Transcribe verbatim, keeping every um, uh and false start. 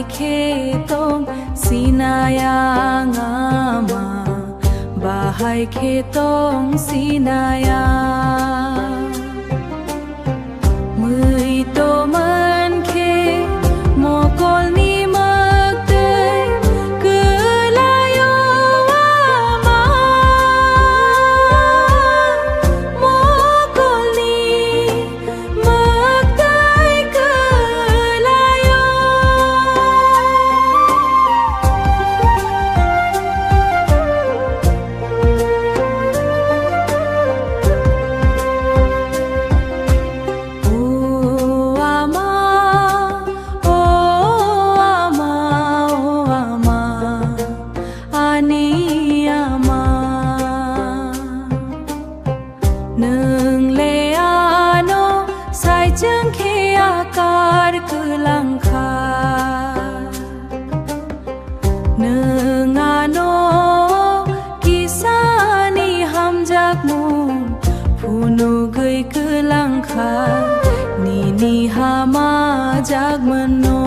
khe tong sinaya ngama, bahai khe tong sinaya. Mui to man khe mokolni maktwi kwlaio ama, mokolni maktwi kwlaio. O ama, o ama, o ama, ani ama. Nwng le ano saichung khe akar kwlang kha. Nwng ano kisani hamjakmung phunugwi kwlang kha, nini hama jagmano.